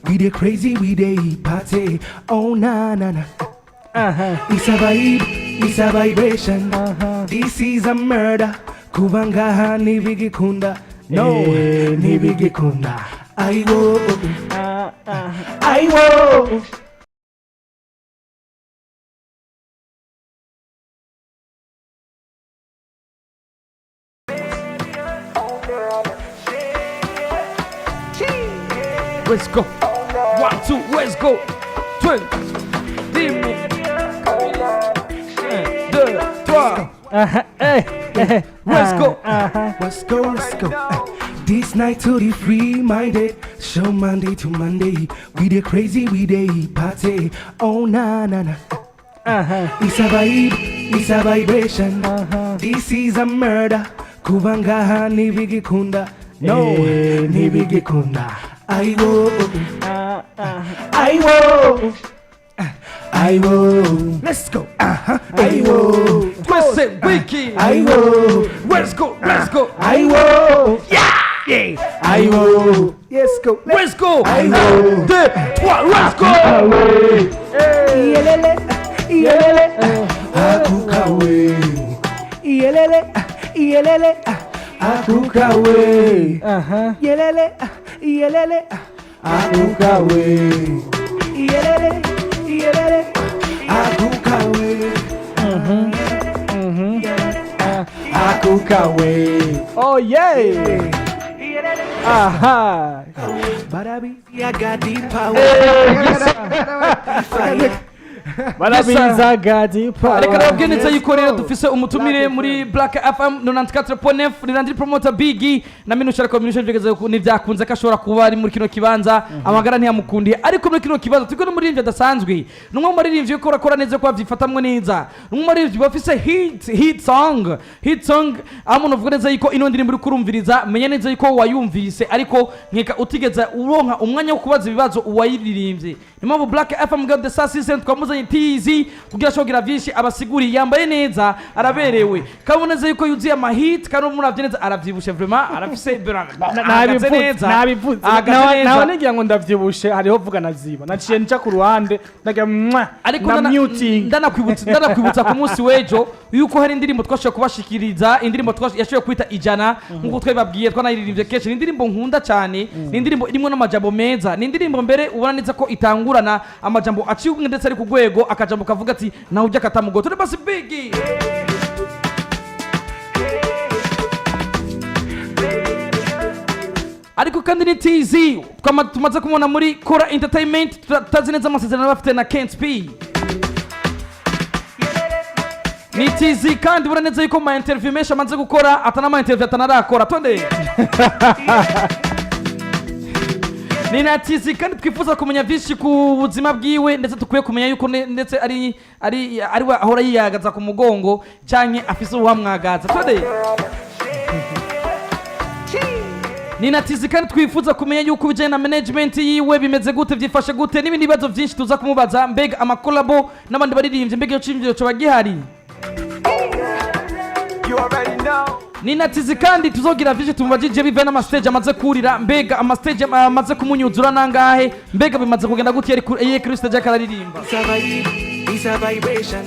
We dey crazy, we dey party. Oh na na na. It's a vibe, it's a vibration. This is a murder. Kuva ngaha ntibigikunda. No, Eh, ntibigikunda. Aiwo, aiwo. Let's go. One, two, let's go. Two, dix, un, deux, trois. Let's go. Let's go, let's go. This night to the free minded. Show Monday to Monday. We dey crazy, we dey party. Oh na na na. It's a vibe, it's a vibration. This is a murder. Kuva ngaha ntibigikunda. No, Eh, ntibigikunda. Aiwo, aiwo, aiwo. Let's go. Aiwo, Twese wiki. aiwo. Let's go, let's go. Aiwo! Yeah! Yeah! Aiwo! Yes, go! Let's go. Aïwo. Un, deux, trois, let's go. Iyelele! Iyelele! Akukawe! Iyelele! Iyelele! Akukawe! Iyelele! Iyelele! Akukawe! Iyelele! Iyelele! Akukawe! Akukawe! Oh yeah. Aha. Barabi, I got the power. Barabiza gadi power. Reka nababwiye neza yuko rero dufise umutumire muri Black FM 94.9, ni Landry Promoter Biggie na Minusha, ariko Minusha byegeze ntibyakunze ko ashobora kuba ari muri kino kibanza, amagara ntiyamukundiye. Ariko muri kino kibanza turiko n'umuririmbyi adasanzwe, ni umwe mu baririmbyi yuko urakora neza, ko bavyifatamwo neza, ni umwe mu baririmbyi bafise hit song, hit song, aho umuntu avuga neza yuko ino ndirimbo uriko urumviriza, menya neza yuko wayumvise, ariko nkeka utigeze uronka umwanya wo kubaza ibibazo uwayiririmbye. Niyo mpamvu Black FM God the Star System twamuzanye TZ kugira ashobore kugira byinshi abasiguriye. Yambaye neza, araberewe, kabona neza yuko yuzuye amahit, kandi umuravye neza aravyibushe, vraiment arafise, ahagaze neza. Nabivuze. Ahagaze neza. Nawe nigira ngo ndavyibushe, hariho vuga na ziba naciye nca ku ruhande ndagira mwa Ariko na muting. ndanakwibutsa ku munsi w'ejo yuko hari indirimbo twashoboye kubashikiriza, indirimbo yashoboye kwita ijana nk'uko twabibabwiye, twanayiririmbye kenshi. Ni indirimbo nkunda cyane, ni indirimbo irimo n'amajambo meza, ni indirimbo mbere ubona neza ko itangurana amajambo aciye ubwenge ndetse ari ku rwego, akajambo kavuga ati nawe ujya katamugo turi basi Biggie. Ariko kandi ni TZ tumaze kumubona muri Kora Entertainment, tutazi neza amasezerano bafite na Kent P. Ni TZ kandi ubona neza yuko mu ma interview menshi amaze gukora, atana ama interview atanarakora tonde. Ni na TZ kandi twifuza kumenya byinshi ku buzima bwiwe, ndetse dukwiye kumenya yuko ndetse ari we ahora yiyagaza ku mugongo canke afise uwamwagaza tonde. Ni na TZ kandi twifuza kumenya yuko ibijyanye na management yiwe bimeze gute, byifashe gute, n'ibindi bibazo byinshi tuza kumubaza. Mbega amakolabo n'abandi baririmbyi, mbega iyo cyiyumviro coba gihari? Ni na TZ kandi tuzogira vyinshi tumubajije bive n'amastage amaze kurira. Mbega amastage amaze kumunyuzura nangahe? Mbega bimaze kugenda gute iyo kuri stage akararirimba? It's a vibe, it's a vibration.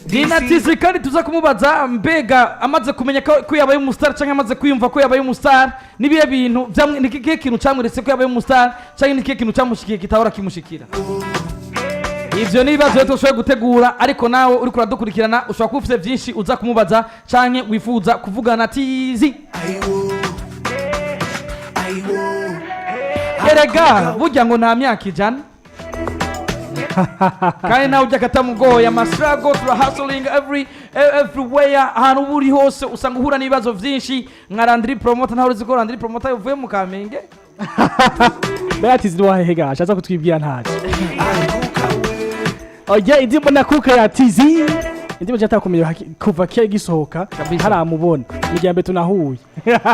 Ni na TZ kandi tuza kumubaza mbega amaze kumenya ko yabaye umustar, cyangwa amaze kwiyumva ko yabaye umustar, nibihe bintu ni ikihe kintu camweretse ko yabaye umustar, cyangwa ni ikihe kintu cyamushikiye kitahora kimushikira? Ivyo ni ibibazo rero tushoboye gutegura, ariko nawe uriko uradukurikirana ushobora kuba ufise vyinshi uza kumubaza canke wifuza kuvugana TZ. Aiwo, aiwo. Erega burya ngo nta myaka 100, kandi nawe ujya katamugoye amastruggle, tura hustling everywhere. Ahantu uba uri hose usanga uhura n'ibibazo vyinshi. Nka Landry Promoter, ntawe uzi ko Landry Promoter yavuye mu Kamenge. Mbega TZ wahehe gasha aza kutwibwira ntacyo. Oya, indirimbo nakuka ya TZ, indirimbo cyatakumenya kuva kera igisohoka. Kabisa. Haramubona ni irya mbere tunahuye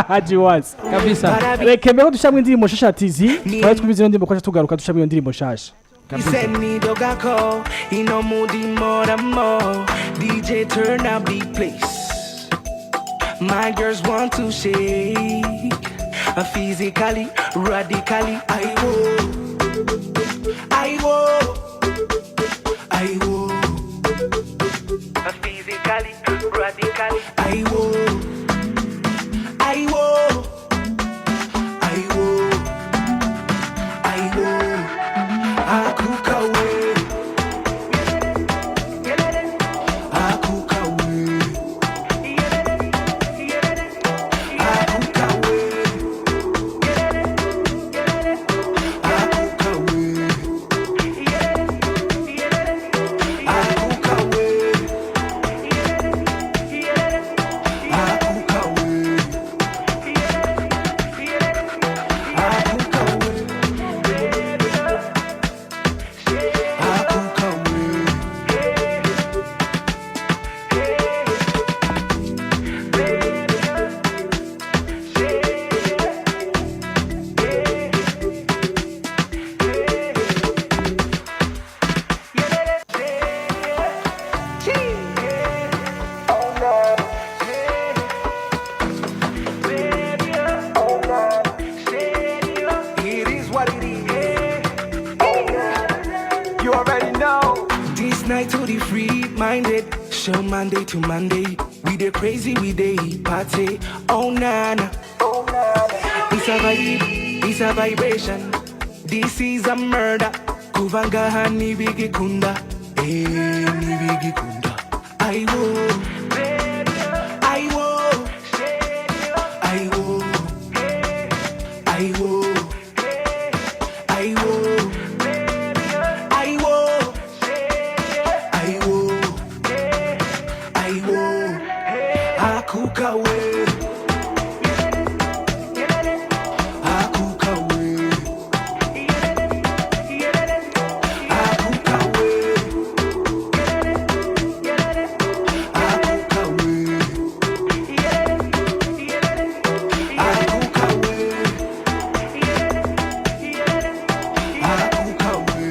Haji wazi. Kabisa. Reka mbere ko dushyiramo indirimbo nshasha ya TZ, twari twumvise iyo ndirimbo ko tugaruka dushyiramo iyo ndirimbo nshasha. He said me dogako, ino mudi more and more. DJ, turn up the place. My girls want to shake. Physically, radically, I will, I will, I will. Physically, radically, I will, I will, I will, I will. Akukawe, akukawe, akukawe, akukawe, akukawe, akukawe, akukawe, akukawe. It is what it is. You already know. This night to the free minded. Show Monday to Monday. We the crazy, we dey party. Oh nana. It's a vibe, it's a vibration. This is a murder. Kuvanga hani bigikunda. Eh, ni bigikunda. I will. I will. I will. I will. I will. I will. I will. I will. Akukawe. Akukawe. Akukawe. Akukawe. Akukawe. Akukawe.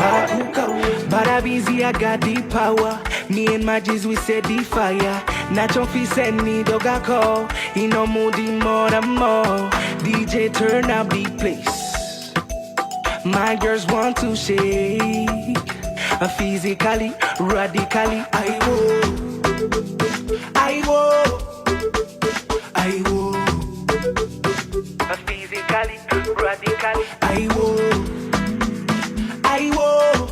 Akukawe. But I busy, I got the power. Me and my G's, we set the fire. Nacho fi send me dog a call. In no moody more and more. DJ turn up the place. My girls want to shake. Physically, radically, I will. I will. I will. Physically, radically, I will. I will.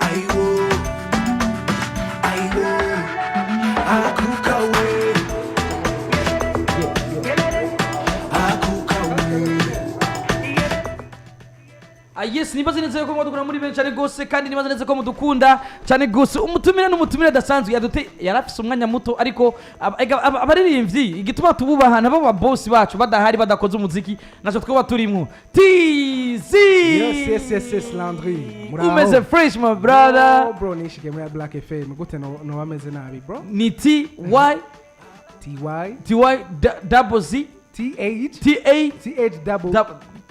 I will. I will. Akukawe. Akukawe. Ah, yes, nibaze neza yuko mwadukunda muri benshi cyane gose, kandi nibaze neza ko mudukunda cyane gose. Umutumire n'umutumire adasanzwe yadute, yarafise umwanya muto, ariko abaririmbyi igituma tububaha nabo ba boss bacu badahari, badakoze umuziki naco twaba turimwo. TZ. Yes, Landry. Muraho. Umeze fresh, my brother? No, bro, nishike muri Black FM gute no bameze nabi, bro? Ni T Y T Y T Y double Z T H T A T H double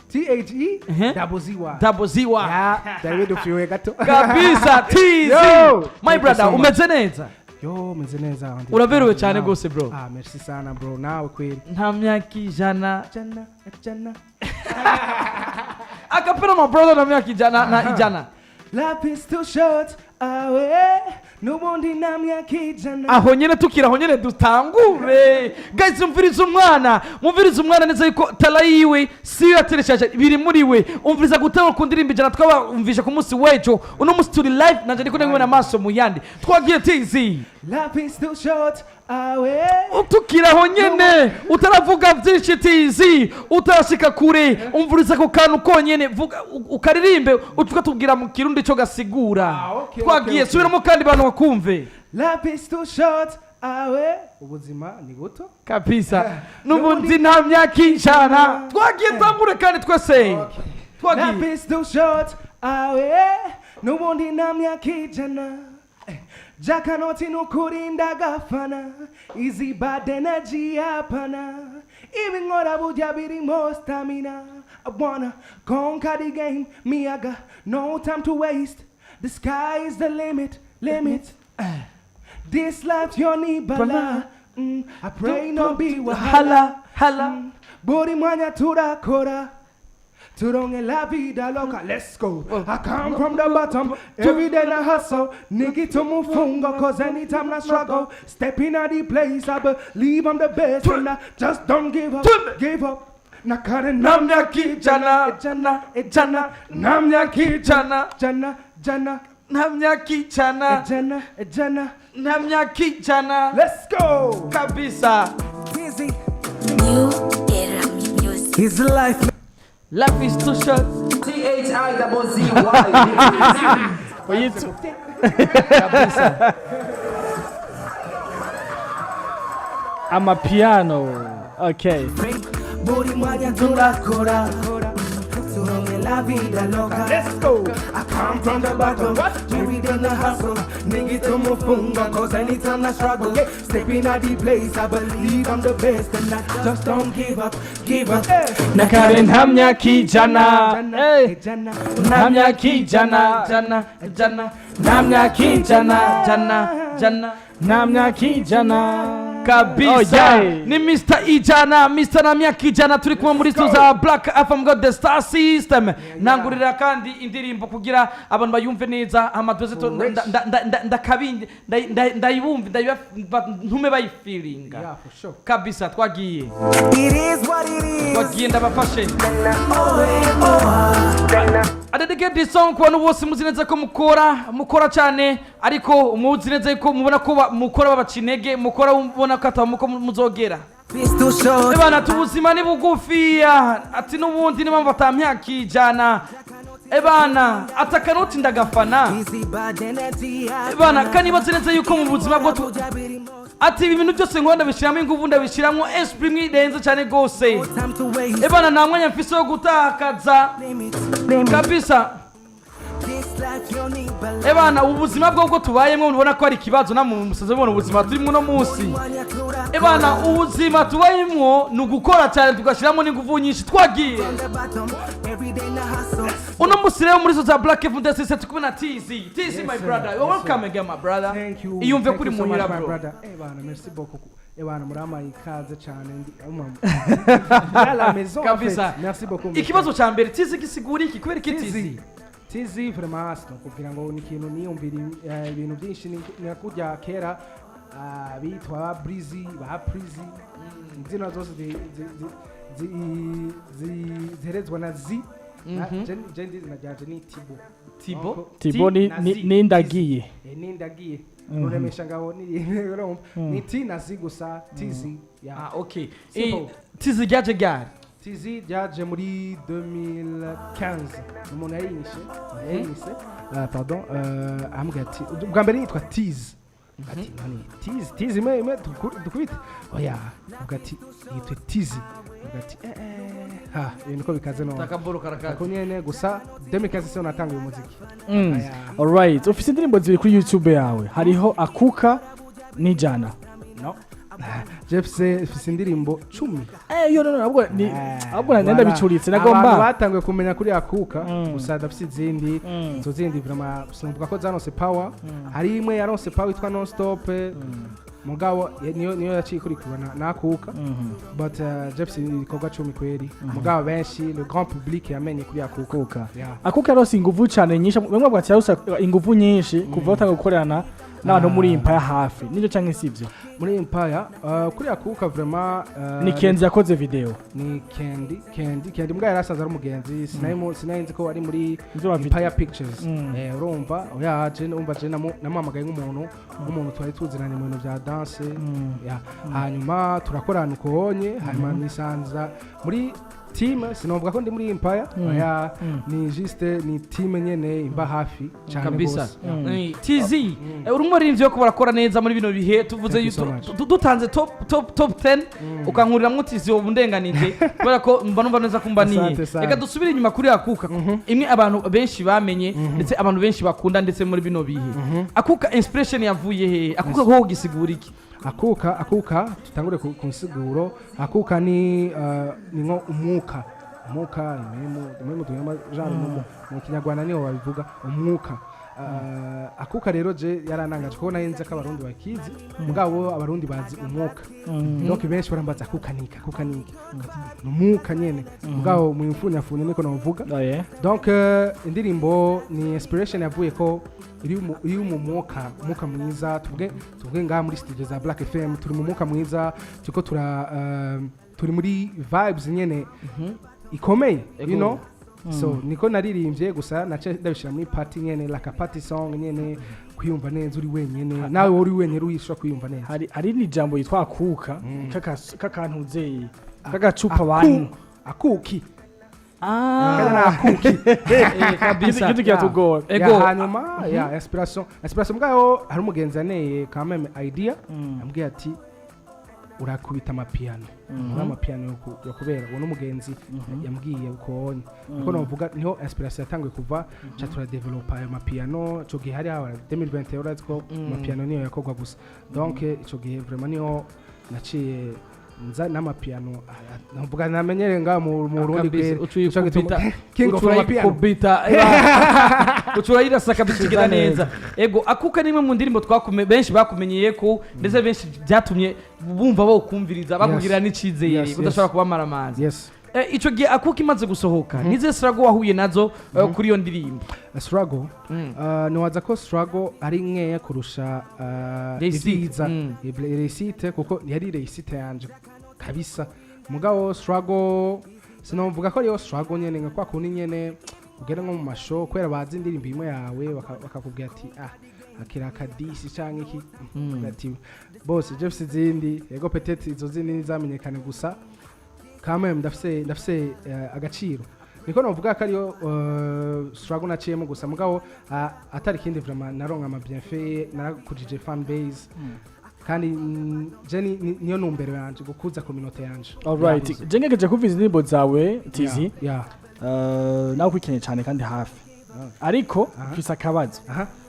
T H E double Z Y. Double Z Y. Yeah, byari bidufiwe gato. Kabisa, TZ. Yo! My Thank you brother, so much. umeze neza? Yo, meze neza, Andy. Uraberewe cyane Nawe. gose, bro. Ah, merci sana, bro. Nawe kweli. Nta myaka 100. Jana, jana. Acapella, my brother, na myaka 100 na 100. Life is too short. Awe. N'ubundi nta myaka 100. Aho nyene tukira, aho nyene dutangure. Guys, umviriza umwana, mumviriza umwana neza yuko tala yiwe siyo yatereshaje, biri muri we. Umviriza gutanga ku ndirimbo 100 twabumvisha ku munsi w'ejo. Uno munsi turi live nanje ndiko ndabibona amaso mu yandi. Twagiye, TZ. Life is too short. Awe. Tukira aho nyene, utaravuga byinshi, TZ, utarashika kure, umviriza ako kantu konyene, vuga ukaririmbe utuka tubwira mu Kirundi cyo gasigura. Ah, okay, Twagiye. okay. Subiramo kandi bantu bakumve. Life is too short. Awe. Ubuzima ni buto. Kabisa, n'ubundi nta myaka 100. Twagiye, tangure kandi twese twagiye. Life is too short. Awe. N'ubundi nta myaka 100. Jakanoti nukurinda gafana. Izi bad energy hapana. Ibi nkora burya birimo stamina. I wanna conquer the game. Me, I got no time to waste. The sky is the limit, limit. This life you need bala. I pray no be wahala. Hala hala. Buri mwanya turakora, turonke la vida loca. Let's go. I come from the bottom, every day I hustle. Nigga to mufungo, 'cause anytime I struggle, step in at the place, I believe I'm the best, and I just don't give up, give up. Nakare Namya kijana jana jana namya kijana jana jana namya kijana jana jana. Namya kijana. Let's go. Kabisa. New Era Music. His life. Life is too short. T H I double Z Y. Oyitu- Kabisa. Amapiano, okay. Buri mwanya turakora, turonke la vida loca. Let's go. I come from the bottom, every day I hustle. Nigga to mufunga, 'cause anytime I struggle, step in at the place, I believe I'm the best, and I just don't give up, give up. Nakare ntamya kijana. Hey. Jana, Ntamya kijana. Jana jana Ntamya kijana. Jana jana. Ntamya kijana. Kabisa. Oh, yeah. Ni Mr Ijana, Mr Namya Kijana, turi kumwe muri studio za Black FM God the Star System. Nangurira kandi indirimbo kugira abantu bayumve neza amadoze ndakabindi ndayibumve ntume bayifiringa. Yeah, for sure. Kabisa, twagiye. It is what it is. Twagiye, ndabafashe. I dedicate this song ku bantu bose muzi neza ko mukora cyane, ariko muzi neza ko mubona ko mukora babaca intege, mukora mubona ko atamuko muzogera. It's too short. Ebana, tubuzima ni bugufiya, ati n'ubundi niyo mpamvu atamyaka ijana. Ebana, ati akanoti ndagafana. Easy bad energy. Ebana, kanibatse neza yuko mu buzima bwo ati ibi bintu byose nkora ndabishyiramo ingufu, ndabishyiramo esprit imwe irenze cyane rwose. Time to waste. Ebana, nta mwanya mfise wo gutakaza. Limits. Limits. Kabisa. This life you need balance. Ebana, ubu buzima bwo tubayemo ubona ko ari ikibazo, namwe musaze mubona ubuzima turimo uno munsi. Mwanya turakora. Ebana, ubuzima tubayemo ni ugukora cyane tugashyiramo n'ingufu nyinshi. Twagiye. From the bottom, every day na hustle. Uno munsi rero muri zo za Black FM ndetse turi kumwe na TZ. TZ, my Yes, sir. brother, you're Yes, welcome again, my brother. Thank you. Iyumve Thank kuri you so muhira, much, my bro. brother. Eh bana, merci beaucoup. Eh bana, muramaye ikaze cyane, ndi à la maison en Kabisa. fait. Merci beaucoup. Ikibazo cya mbere, TZ gisigura iki? Kubera iki TZ? TZ. TZ vraiment sinokubwira ngo ni ikintu niyumvira ibintu byinshi, ni kurya kera bitwa ba Breezy, ba Prizy, izina zose ziherezwa na Z. Je ndi izina ryanje ni Tibo. Tibo? Donc, Tibo T ni na Z. nindagiye. Nindagiye ruremesha ngabo ni urumva ni T na Z gusa, TZ, yeah. Ah, okay. Simple. TZ ryaje ryari? TZ ryaje muri 2015, umuntu yayinyishe, pardon, arambwira ati ubwa mbere yitwa Tiz, ati nani Tiz, Tiz imwe imwe dukubite, oya, avuga ati yitwa Tiz, avuga ati ha, ibintu ko bikaze none. Takaboro karakaze. Ako nyene gusa 2015 siyo natanguye umuziki. Aya. Alright, ufise indirimbo zibiri kuri YouTube yawe, hariho Akuka n'Ijana. No, Jeff se mfise indirimbo 10. Eh, yo no no, ahubwo ni ahubwo nagenda Voilà. bicuritse Abantu nagomba batanguye kumenya kuri Akuka gusa, ndafise izindi. Izo zindi vraiment sinavuga ko zaronse power. Hari imwe yaronse power yitwa Non Stop, mugabo niyo yaciye ikurikirwa na Akuka, but Jeff ibikorwa 10 kweri, mugabo benshi, le grand public yamenye kuri Akuka. Akuka. Yeah. Akuka yarose inguvu cyane nyinshi, bamwe bavuga ati yarose inguvu nyinshi kuva batanga gukorana n'abantu muri Empire hafi, nibyo canke sivyo? Muri Empire, kuri Akuka vraiment, Ni Kenzi yakoze video. Ni Candy, Candy, Candy mbwa yari asanzwe ari umugenzi, sinari nzi ko ari muri Nzi wa video. Empire Pictures. Mm. Urumva oya, je umva je namuhamagaye nk'umuntu twari tuziranye mu bintu bya danse. Ya, hanyuma turakorana ukonye, hanyuma nisanza muri team. Sinovuga ko ndi muri Empire, oya. Ni juste ni team nyene imba hafi cyane Kabisa. gose. Yeah. TZ, uri umuririmbyi wo barakora neza muri bino bihe tuvuze. Thank you so much. Dutanze top 10 ukankuriramwo TZ, ubu ndenganije kubera ko mba numva neza kumba niye. Asante sana. Reka dusubire inyuma kuri Akuka, imwe abantu benshi bamenye ndetse abantu benshi bakunda ndetse muri bino bihe. Akuka inspiration yavuye hehe? Akuka ho gisigura iki? Akuka, akuka, tutangure ku nsiguro. Akuka ni nko umwuka, umwuka, impemu, impemu duhema genre mu kinyarwanda niho babivuga umwuka. Akuka rero je yaranangaje kuko nari nzi ko Abarundi bakizi, mugabo Abarundi bazi umwuka. Donc benshi barambaza akuka niki, akuka niki? Ni umwuka nyene, mugabo mu imfunyafunyo niko novuga. Oh, yeah. Donc indirimbo ni inspiration yavuye ko iri mu mwuka mwiza. Tuvuge ngaha muri studio za Black FM turi mu mwuka mwiza, turiko turi muri vibes nyene ikomeye, you know. So niko naririmbye gusa, nace ndabishira muri party nyene, like a party song nyene, kwiyumva neza uri wenyene, nawe uri wenyene urishobora kwiyumva neza. Hari n'ijambo yitwa akuka, k'akantu k'agacupa bantu. Akuki. Ah, Kana akuki. Kabisa. Kitu kiratugora. Ego. Ya, hanyuma ya inspiration bwayo, hari umugenzi yaneye quand même idea, ambwiye ati urakubita amapiano, muri amapiano yo kubera uwo n'umugenzi yambwiye uko niko novuga, niho inspiration yatanguye kuva, ca turadevelopa ayo mapiano. Ico gihe hari haba 2021, urazi ko amapiano niyo yakorwa gusa. Donc ico gihe vraiment niho naciye nza n'amapiano, novuga namenyereye ngaha mu Burundi Kabisa, kweri. uciye Ico gituma- ukubita. King of amapiano. Ucurayikubita, ucurayirasa kabisa, kigenda neza. Ego, akuka ni imwe mu ndirimbo benshi bakumenyeye ko, ndetse benshi byatumye bumva bokumviriza, bakugirira n'icizere udashobora kubamara amazi. Ico gihe akuka imaze gusohoka, nize struggle wahuye nazo kuri iyo ndirimbo? Struggle, niwaza ko struggle ari nkeya kurusha Réussite. ibyiza. Réussite, kuko yari réussite yanje kabisa. Mugabo struggle sinovuga ko ariyo struggle nyene, nka kwa kundi nyene ugera nko mu mashow, kubera bazi indirimbo imwe yawe, bakakubwira ati ah, akira akadisi canke iki. Ati bose je mfise izindi, yego, peut-être izo zindi ntizamenyekane, gusa quand même ndafise agaciro. Niko novuga ko ariyo struggle naciyemo gusa. Mugabo atari ikindi, vraiment naronka ama bienfait, narakujije fan base, kandi je niyo numbero yanje, gukuza communauté yanje. Alright, je ngegeje kumva izi ndirimbo zawe, Tizi. Nawe ukurikiranye cyane kandi hafi, ariko mfise akabazo.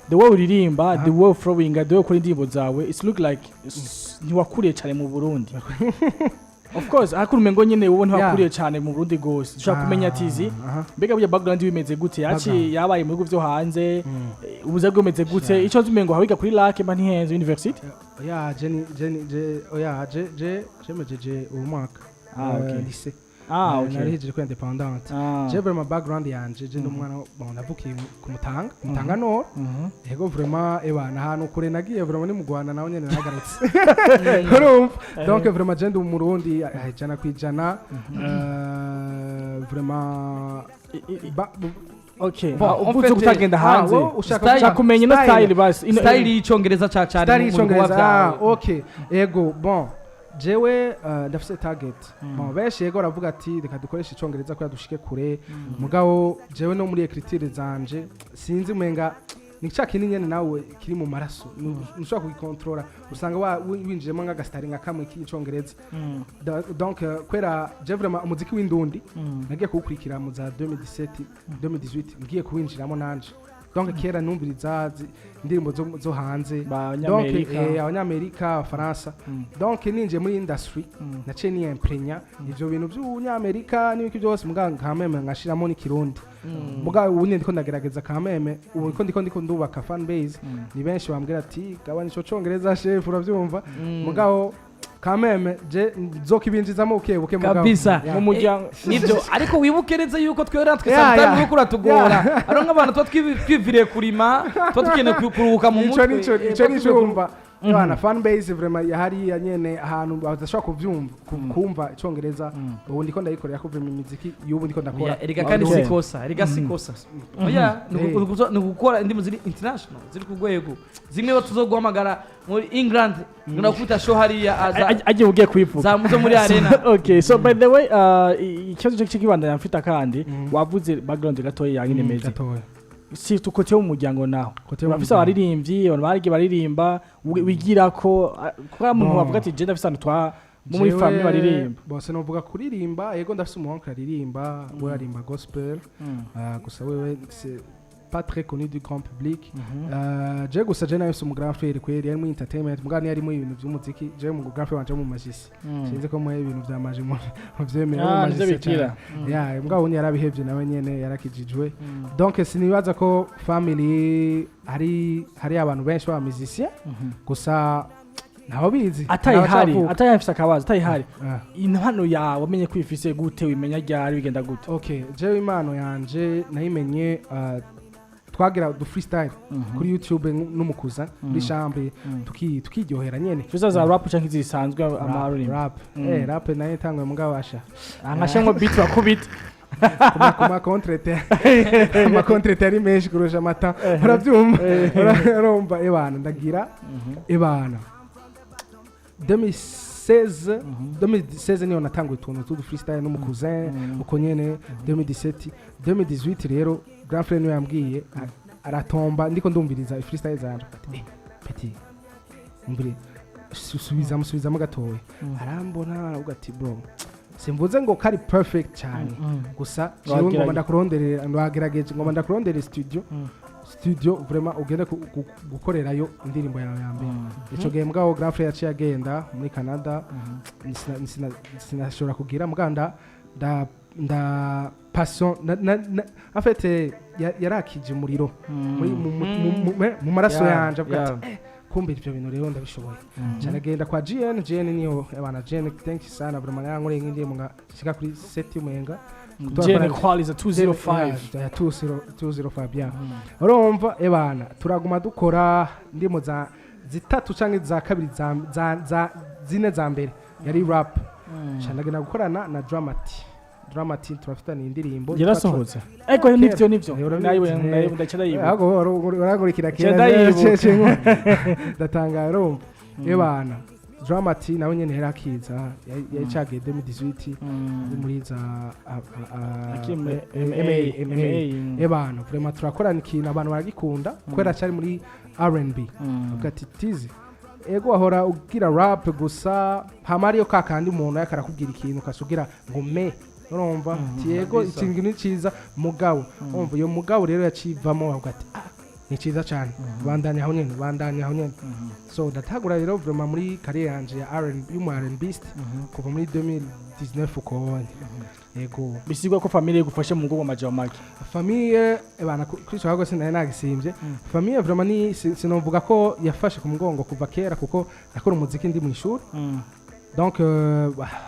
The way uririmba, the way flowing, the way ukora indirimbo zawe, it's look like ntiwakuriye cyane mu Burundi. Of course hakuri umengo nyene wowe ntiwakuriye cyane mu Burundi gose. Ushobora kumenya Tizi, mbega burya background bimeze gute? Yaci Background. yabaye mu bihugu vyo hanze, ubuza bwomeze gute? Ico nzi umengo hawiga kuri Lac mba ntihenze University. Oya, je ni je ni je oya, je mejeje uwo mwaka. Ah, okay. Lycée. Ah, okay. Narihejeje kuri independante. Ah. Je vraiment background yanje, je ndi umwana, bon, navukiye ku Mutanga, ku Mutanga Nord. Yego, vraiment eba na ahantu kure nagiye, vraiment ni mu Rwanda naho nyene nagarutse, urumva. Donc vraiment je ndi umurundi 100%. Vraiment Okay. Bon, Ah, en uvuze fait, kutagenda ah, hanze, wowe ushaka ushaka kumenya ino style. style basi Style y'icongereza ca cane Style mu bikorwa y'icongereza, ah, vyawe. okay, ego. Bon, jewe ndafise target. Bon, benshi yego baravuga ati reka dukoreshe icongereza kugira dushike kure. Mugabo jewe no muri écriture zanje sinzi, umenga ni ca kintu nyene nawe kiri mu maraso, ntushobora kugikontorora, usanga winjiyemo nk'agasitari nka kamwe k'icongereza. Donc kwera je vraiment umuziki w'indundi nagiye kuwukurikira mu za 2017, 2018, ngiye kuwinjiramo nanje. Donc kera numviriza indirimbo zo hanze. Donc Abanyamerika. Abanyamerika, abafaransa. Donc ninjiye muri industry, naciye niyemprenya ivyo bintu by'ubunyamerika n'ibiki byose, muga kameme nkashiramo n'ikirundi. Muga ubu ndiko ndagerageza kameme, ubu ndiko ndubaka fan base. Ni benshi bambwira ati gabanya ico congereza chef, uravyumva. Mugabo kameme je nzokibinjizamo buke buke, mugabo. Kabisa. Yeah. Mu muryango. Nibyo, ariko wibuke neza yuko twe natwe sometimes uriko uratugora, ari nk'abantu tuba twiviriye kurima, tuba dukeneye kuruhuka mu Ico mutwe. nico ico Tuba nico tuvuye umva bana, fan base vraiment yahariya nyene ahantu badashobora kuvyumva, kumva icongereza. Ubu ndiko ndayikorera kuva mu miziki y'ubu ndiko ndakora. Oya, erega kandi Okay. si kosa, erega si kosa, oya. Ni ugukora indimu ziri international, ziri ku rwego zimwe tuzoguhamagara muri England, ngakubita show hariya aza Agiye ugiye kubivuga. Za zo muri arena. Okay, so by the way, ikibazo cyo kibandanya mfita, kandi wavuze background gatoya yanyu nemeze Gatoya. si côté yo mu muryango naho. Côté yo mu Urafise muryango. abaririmbyi, abantu barigi baririmba, wigira ko kuko hari umuntu Bon. wavuga ati je ndafise ahantu twa muri famille baririmba. Bose novuga kuririmba, yego, ndafise umuhungu aririmba, we aririmba gospel. Ah, gusa wewe pas très connu du grand public. Je gusa je nawe umu grand frère kweri yari mu entertainment, mugabo yari mu ibintu by'umuziki. Je mu grand frère wanje mu magicien, sinzi ko muhe ibintu vya magie mu vyemera. Ah, mu nivyo magicien bikira. cyane ya, mugabo undi yarabihevye, nawe nyene yarakijijwe. Donc sinibaza ko family hari abantu benshi b'aba musicien, gusa ntaho bizi. Atayihari, ntabacavuka. atayihari, mfise akabazo, atayihari, Ah. impano yawe wamenye ko uyifise gute? Wimenya ryari? Bigenda gute? Okay, jewe impano yanje nayimenye twagira du freestyle kuri YouTube n'umukuza muri chambre, tukiryohera nyene. Freestyle za rap canke zisanzwe, amarurimbo? Rap. Rap nayo itangwe, mugabo asha Nkashamwo beat bakubita. Kuma contre ama contre ari menshi kurusha amata, urabyumva, urumva. Ebana, ndagira ebana 2016, 2016 niyo natanguye utuntu tudu freestyle n'umu cousin uko nyene. 2017, 2018 rero grand frère niwe yambwiye, aratomba ndiko ndumviriza freestyle zanje, ati: "Eh, petit, umvire, subizamo, subizamo gatoya." Arambona, aravuga ati: "Bro, simvuze ngo kari perfect cyane, gusa jewe Wagerageje. ngomba ndakuronderera, wagerageje, ngomba ndakuronderera studio vraiment ugende gukorerayo indirimbo yawe ya mbere." Ico gihe mugabo grand frère yaciye agenda muri Canada, sinashobora kugira mugabo nda passion en fait yarakije umuriro muri mu maraso yanje, avuga ati: "Eh, kumbe ivyo bintu rero ndabishoboye." Nca kwa GN. GN niyo abana, GN, thank you sana vraiment, yankoreye nk'indirimbo nga shika kuri 7 umenga. Jene Qualiza 205. Ya, 20 205 ya. Urumva ebana, turaguma dukora ndimo za zitatu canke za kabiri, za zine za mbere yari rap. Nca ndagenda gukorana na Dramati. Dramati turafitanye indirimbo. Yarasohotse ego, nivyo. Urabizi, nayo eh. nayo ndaca ndayibuka. Ahubwo urangurikira kera. Ndayibuka. Ndatangara, urumva ebana, Dramati nawe nyene yari akiza, yari cagiye 2018 ari muri za Akiri muri MA. MA. MA. Ebana, vraiment turakorana ikintu, abantu baragikunda kubera cyari muri R&B. Avuga ati: "Tizi, ego wahora ugira rap gusa, hama ariyo kakandi umuntu yariko arakubwira ikintu ukasugira ngo me, urumva ati yego, ikintu ni ciza, mugabo urumva iyo mugabo rero yacivamo, avuga ati: 'Ah, ni ciza cyane, bandanya aho nyene, bandanya aho nyene.'" So ndatagura rero vraiment muri carrière yanje ya R&B, y'umu R&Bist, kuva muri 2019 uko yego. Bisigwa ko famille igufashe mu ngo amajambo make? Famille ebana, kuri ico hago sinari nagisimbye. Famille vraiment ni sinovuga ko yafashe ku mugongo kuva kera, kuko nakora umuziki ndi mu ishuri. Donc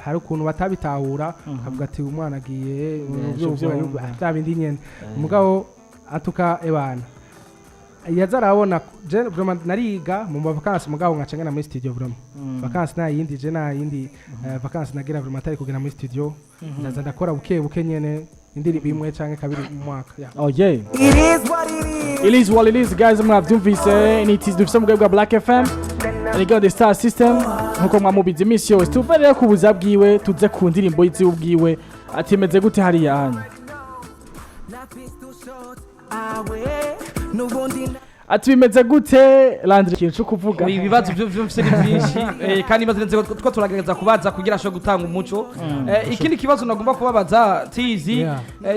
hari ukuntu batabitahura, bakavuga ati: "Umwana agiye Ivyo. Bya bindi nyene." Mugabo atuka ebana yaza arabona je vraiment nariga mu ma vacances, mugabo nkaca ngana muri studio. Vraiment vacances nta yindi, je nta yindi vacances nagira vraiment atari kugenda muri studio. Ndaza ndakora buke buke nyene, indirimbo imwe canke kabiri mu mwaka, yeah. Oh yeah. It is what it is, guys. Mwavyumvise, ni Tizi dufise mu bwego bwa Black FM. Niga the Star System, nkuko mwamubizi iminsi yose. Tuve rero ku buza bwiwe, tuze ku ndirimbo yiziwe ubwiwe. Ati meze gute hariya hanyu? N'ubundi. Ati bimeze gute, Landry, ikintu cyo kuvuga? Ibibazo byo mfise ni byinshi, kandi ibibazo nzi ko turagerageza kubaza kugira ashobore gutanga umuco. Ikindi kibazo nagomba kubabaza Tizi,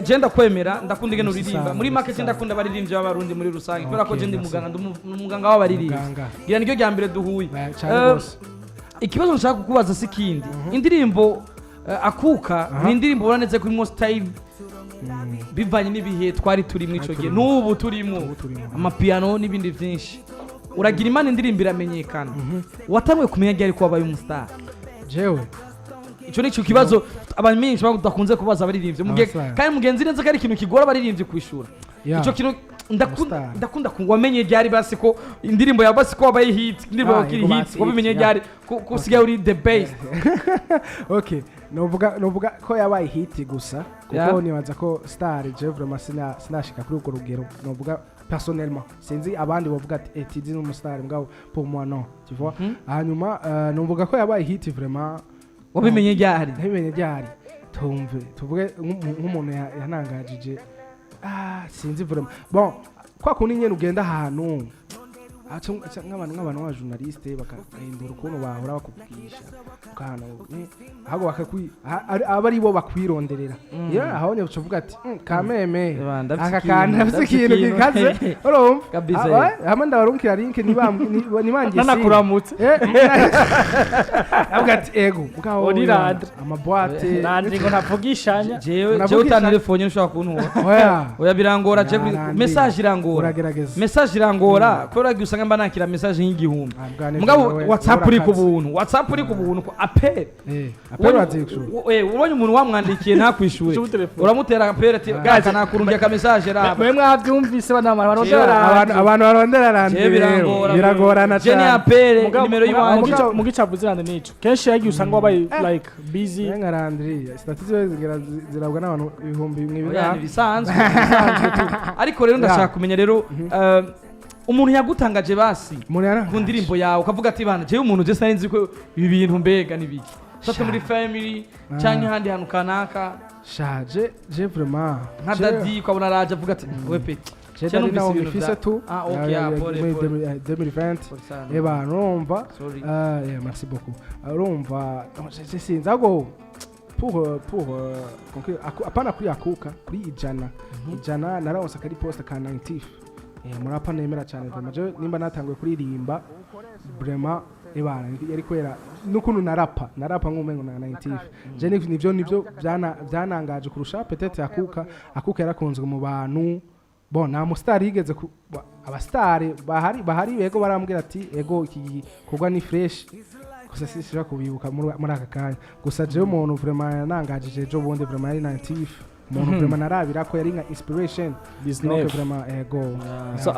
je ndakwemera, ndakunda ingene uririmba. Sana, muri make je sana. ndakunda abaririmbyi b'Abarundi muri rusange, kubera ko je ndi Merci. muganga, ndi umuganga w'abaririmbyi. Muganga. Ngira niryo rya mbere duhuye. Cyane rwose. Ikibazo nshaka kukubaza si kindi, indirimbo Akuka ni indirimbo ubona neza ko irimo style bivanye n'ibihe twari turimo ico gihe n'ubu turimo, turimo. amapiano n'ibindi byinshi. Uragira Imana indirimbo iramenyekana. Watanguye kumenya ryari ko wabaye umustar? Jewe? Ico nico kibazo abantu benshi badakunze kubaza abaririmbyi. Abastar. Kandi mugenzi neza ko ari ikintu kigora abaririmbyi kwishura. Ico kintu ndakunda. Umustar. Ndakunda wamenye ryari basi ko indirimbo yawe, basi ko wabaye hit, indirimbo Ah, yawe kiri yego, hit, basi wabimenye hit, ryari ko usigaye uri the best? Okay, novuga ko yabaye hit gusa kuko nibaza ko star je vraiment sinashika kuri urwo rugero. Novuga personnellement, sinzi abandi bavuga ati: "Eh, Tizi ni umustar," mugabo pour moi non, tu vois. Hanyuma novuga ko yabaye hit vraiment. Wabimenye ryari? Ntabimenye ryari, tumve tuvuge nk'umuntu yanangajije, ah, sinzi vraiment. Bon, kwa kundi nyene ugenda ahantu Aca nk'abantu b'aba journaliste bakahindura ukuntu bahora bakuvugisha, ukahana ahubwo bakakwi aba ari bo bakwironderera. Iyo aho nyine uca uvuga ati: "Kameme Eba, ndafise aka ikintu, kantu ndafise ndafise ikintu ikintu." gikaze, urumva?" Kabisa. Ah, hamwe ndabarunkira link nibangiye. Nanakuramutse. Avuga ati ego mugabo Uri Landry. ama boîte. Landry ngo ntavugishanya. Jewe Unavugisha- jewe utantelefone ntushobora kuntura. Oya. Oya, birangora je. Landry. Message irangora. Uragerageza. Message irangora kubera ko usanga mba nakira message nk'igihumbi. Ah, bwa neza Mugabo nawe, WhatsApp uri ku urakaze. buntu, WhatsApp uri ku buntu ko appel. Appel wazikshura. Ubonye umuntu wamwandikiye ntakwishure, Uca umutelefone. uramutera appel ati gaka nakurungiye aka message, raba. Mwe mwabyumvise, bana Jewe, barondera. Abantu barondera Landry Je rero birangora. biragorana Je ni cyane. appel nimero y'iwanje. Mugica avuze Landry nico kenshi yagiye usanga wabaye like busy. Nka Landry status ziwe zirabwa n'abantu ibihumbi bimwe Oya, bingahe. ni bisanzwe, bisanzwe tu. Ariko rero ndashaka kumenya rero umuntu yagutangaje basi Umuntu yarangaje. ku ndirimbo yawe, ukavuga ati: "Bana, jewe umuntu je sinari nzi ko ibi bintu mbega ni biki." Sate muri family canke ahandi hantu kanaka. Sha, je vraiment Nka dadi ukabona araje avuga ati: "We pe." Je Je dadi numvise nawo ibintu mfise tu. Ah, okay, ah, pole, muri pole. 2020. Pole sana. Eba urumva. Sorry. Ah, yeah, merci beaucoup. Urumva sinzi ahubwo pour conclure, apana kuri akuka, kuri ijana, ijana naronse akari poste ka 90 murapa nemera cyane vraiment. Je nimba natanguye kuririmba vraiment, ebana yari kwera n'ukuntu narapa nk'umengo na 90. Je nivyo byanangaje kurusha peut-être akuka. Akuka yarakunzwe mu bantu. Bon, nta musitari yigeze abasitari bahari bego barambwira ati: "Ego, iki gikorwa ni fresh." Gusa sinshobora kubibuka muri aka kanya. Gusa jewe umuntu vraiment yanangajije ejo bundi vraiment yari 90, umuntu vraiment narabira ko yari nka inspiration. Donc 19. vraiment ego. So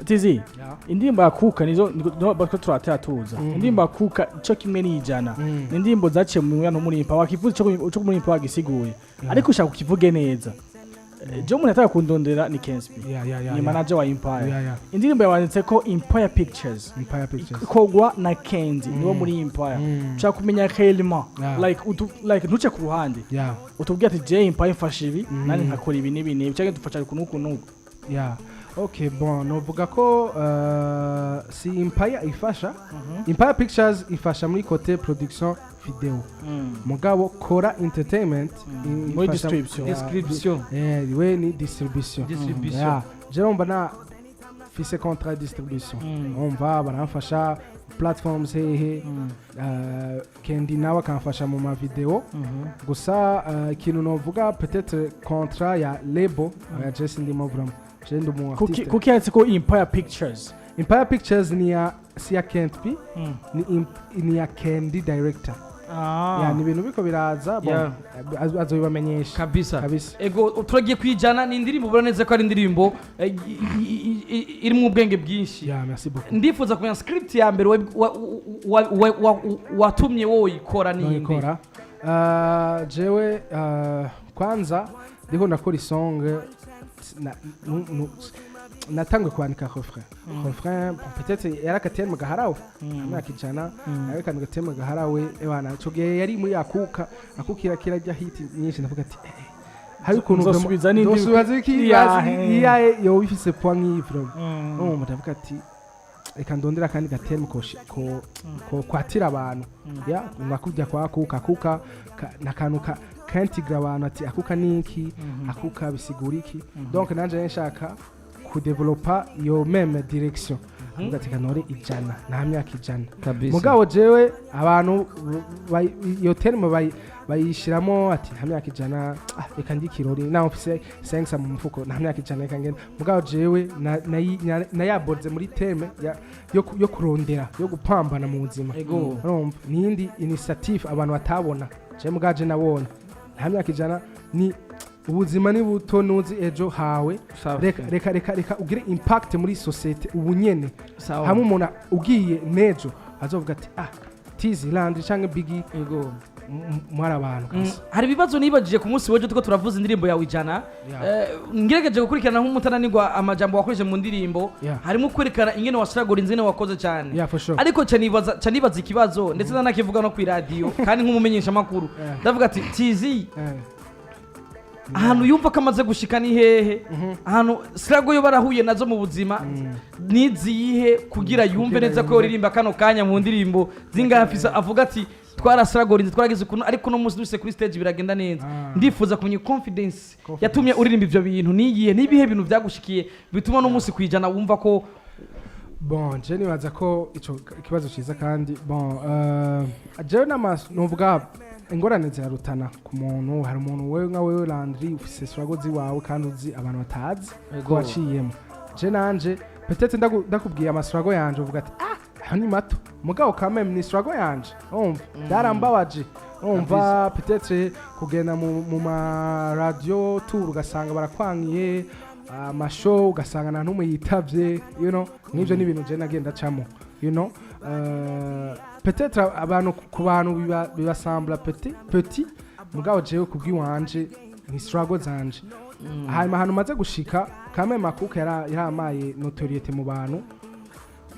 Tizi, indirimbo ya Kuka nizo bariko turatera tuza. Indirimbo ya Kuka ico kimwe n'ijana ni indirimbo zaciye mu mwana muri Impa wakivuze ico muri Impa wagisiguye, ariko ushaka ukivuge neza. Je umuntu yataka kundondera ni Kensby, ni manager wa Empire. Indirimbo yabanditse ko Empire Pictures. Empire Pictures. Ikorwa na Kenzi, niwo muri Empire. Ushaka kumenya réellement like like ntuce ku ruhande, utubwire ati: "Je Empire mfasha ibi, nani nkakora ibi n'ibi n'ibi, cyangwa dufasha uku n'uku n'uku." Yeah. Okay, bon, novuga ko si Empire ifasha. Empire Pictures ifasha muri côté production video. Mugabo Kora Entertainment Muri ifasha- distribution. Description. We ni distribution. Distribution. Yeah. Je urumva na fise contrat distribution. Urumva baramfasha platforms hehe. Kendi nawe akamfasha mu ma video. Gusa ikintu novuga peut-être contrat ya label ya je ndimo vraiment. Je ndi umu artiste. Kuki yanditse ko Empire Pictures? Empire Pictures ni ya si ya Kent P, ni ya Candy Director. Ya, ni ibintu biko biraza, bon, azobibamenyesha. Kabisa. Kabisa. Ego, turagiye kwijana, ni indirimbo ubona neza ko ari indirimbo irimo ubwenge bwinshi. Ya, merci beaucoup. Ndifuza kumenya script ya mbere watumye wowe uyikora ninde? Noyikora. Jewe kwanza ndiko ndakora isong natanguye kwandika refrain. Refrain, bon, peut-être yari akateme gaharawe imyaka 100, yari akantu gateme gaharawe. Ebana ico gihe yari muri akuka, akuka irakira rya hit nyinshi, ndavuga ati: "Hari ukuntu Nzosubiza n'indi- nzosubiza iki Yahe. iyahe yoba ifise poids nk'iyi vraiment." Urumva ndavuga ati: "Reka ndondera akandi gateme ko kwatira abantu ya ngakujya kwa kuka." Kuka nakantu ka kantigra abantu ati: "Akuka niki? Akuka bisigura iki?" Donc nanje nari nshaka kudevelopa iyo même direction, avuga ati: "Kanore ijana nta myaka 100." Kabisa. Mugabo jewe abantu iyo terme bayishiramo ati: "Nta myaka 100, ah, reka ndi kirori naho mfise 5 mu mufuko, nta myaka 100, reka ngende." Mugabo jewe nayaborze muri terme yo kurondera, yo gupambana mu buzima. Ego. Urumva niyindi initiative abantu batabona, je mugaje nabonye nta myaka 100 ni ubuzima ni buto, nuzi ejo hawe. Sawa. Reka ugire impact muri société ubu nyene. Sawa. Hamwe umuntu ugiye nejo azovuga ati: "Ah, Tizi Land canke Biggie." Ego. Mwari abantu kabisa. Hari ibibazo nibajije ku munsi w'ejo tuko turavuza indirimbo yawe ijana. Ngerageje gukurikirana nk'umutananirwa amajambo wakoresheje mu ndirimbo, harimo kwerekana ingene wasiragura ingene wakoze cyane. Yeah, for sure. Ariko ca nibaza ikibazo, ndetse nanakivuga no ku iradiyo kandi nk'umumenyeshamakuru, ndavuga ati: "Tizi, Ahantu yumva ko amaze gushika ni hehe? Ahantu struggle yo barahuye nazo mu buzima niziyihe, kugira yumve Kugira neza ko yumve. yoririmba kano kanya mu ndirimbo zingahe afise, avuga ati twarasiragorinze, twaragize ukuntu, ariko uno munsi duse kuri stage biragenda neza. Ndifuza kumenya confidence Confidence. yatumye uririmba ivyo bintu niyihe, nibihe bintu vyagushikiye bituma no munsi kwijana wumva ko? Bon, je nibaza ko ico ikibazo ciza, kandi bon, jewe n'amaso nuvuga ingorane zirarutana ku muntu. Hari umuntu, wewe nka wewe Landry, ufise struggle ziwawe kandi uzi abantu batazi ko waciyemo. Je nanje peut-être ndakubwiye ama struggle yanje, uvuga ati: "Ah, ayo ni mato." Mugabo quand même ni struggle yanje, urumva byarambabaje. Urumva peut-être kugenda mu ma radio tour ugasanga barakwangiye, ama show ugasanga nta n'umwe yitavye, nk'ivyo ni ibintu je nagenda camo, peut-être abantu, ku bantu bibasambla petit petit, mugabo jewe kubw'iwanje ni struggle zanje. Hanyuma ahantu maze gushika kame makuka yaramaye notoriété mu bantu,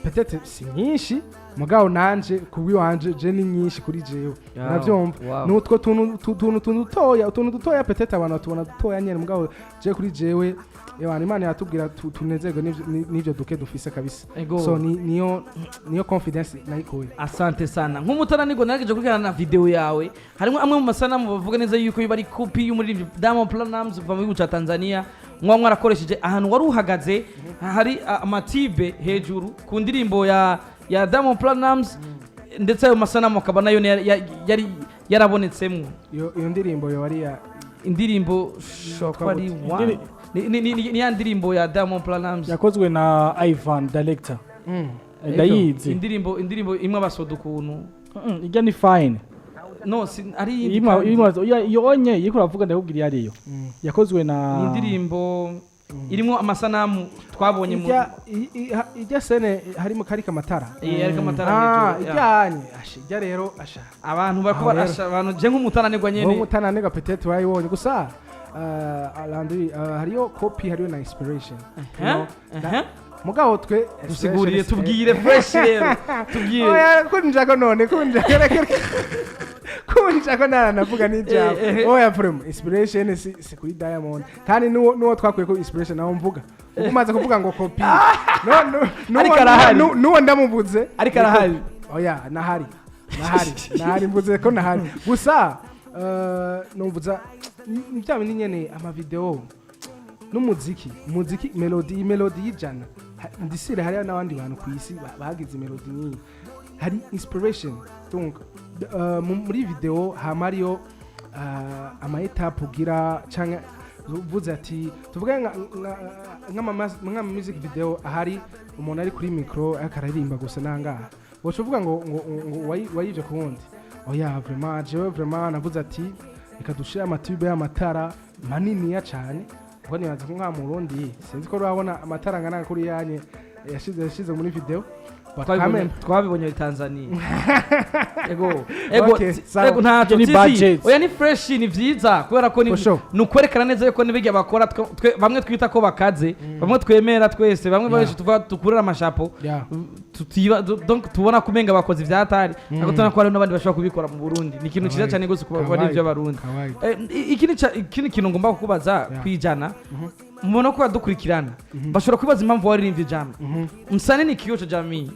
peut-être si nyinshi, mugabo nanje kubw'iwanje je ni nyinshi kuri jewe. Uravyumva? Nutwo tuntu tuntu dutoya, utuntu dutoya, peut-être abantu batubona dutoya nyene, mugabo je kuri jewe, ewana, Imana yatubwira tunezerwe n'ivyo duke dufise kabisa. So niyo confidence nayikuye. Asante sana. Nk'umutananirwa, nagerageje gukurikirana na video yawe, harimo amwe mu masanamu bavuga neza yuko iba ari kopi y'umuririmbyi Diamond Platnumz kuva mu gihugu cya Tanzania. Mwa mwarakoresheje ahantu wari uhagaze hari ama tubes hejuru ku ndirimbo ya Diamond Platnumz, ndetse ayo masanamu akaba nayo yari yarabonetsemo. Iyo ndirimbo yo ari ya Indirimbo shobora kuba ari one ni ya ndirimbo ya Diamond Platnumz. Yakozwe na Ivan Director. Ndayizi. Indirimbo imwe abasoda ukuntu. Ijya ni fine. No, si ari iyindi kandi. Iyo onye iriko uravuga, ndakubwira iyo ariyo. Yakozwe na Ni indirimbo irimo amasanamu twabonye mu Ijya sene harimo karika amatara. Eh, ariko amatara Ah, hejuru, ya. ijyanye asha ijya rero asha. Abantu bariko Aho rero. barasha abantu, je nk'umutananirwa Wowe nyene. Umutananirwa peut-être wayibonye gusa. Landry, hariyo copy, hariyo na inspiration. You know, mugabo twe Dusigurire, tubwire fresh rero, tubwire. Oya, kunjako none kunjako kunjako naranavuga n'ijambo. Oya, vraiment inspiration si kuri Diamond, kandi nuwo twakuye ko inspiration nawo mvuga uko umaze kuvuga ngo copy, no no nuwo Ariko arahari. Nuwo ndamuvuze. Ariko arahari. Oya, nahari, nahari, nahari, mvuze ko nahari gusa. Numvuza ni bya bindi nyene, ama video n'umuziki, umuziki melody, melody y'ijana. Ndisire hariya n'abandi bantu ku isi bagize melody nk'iyi, hari inspiration. Donc muri video hama hariyo ama étapes ugira, canke uvuze ati tuvuge nk'ama music video ahari umuntu ari kuri micro ariko araririmba gusa, nangaha woca uvuga ngo wayivye ku wundi. Oya, vraiment jewe vraiment navuze ati reka dushire ama tubes y'amatara maniniya cane, kuko nibaza ko nka mu Burundi sinzi ko urabona amatara angana kuri yanye yashize muri video. But Twabibonye muri Tanzania, ego ego. Okay, sawa. Ego, ntacyo. Ni Tizi. budget. Oya, ni fresh, ni vyiza kubera ko ni For sure. ni ukwerekana neza yuko n'ibirya bakora bamwe twita ko bakaze, bamwe twemera twese, bamwe benshi tuvuga dukurira amashapo, donc tubona kumenga bakoze ivyatari, ariko tubona ko hari n'abandi bashobora kubikora mu Burundi. Ni ikintu cyiza Kawaida. cyane gose kuba Kawaida. ari ivy'Abarundi. Kawaida. Ikindi kintu ngomba kukubaza kwijana, mubona ko badukurikirana bashobora kwibaza impamvu waririmbye ijambo msanii ni kioo cha jamii,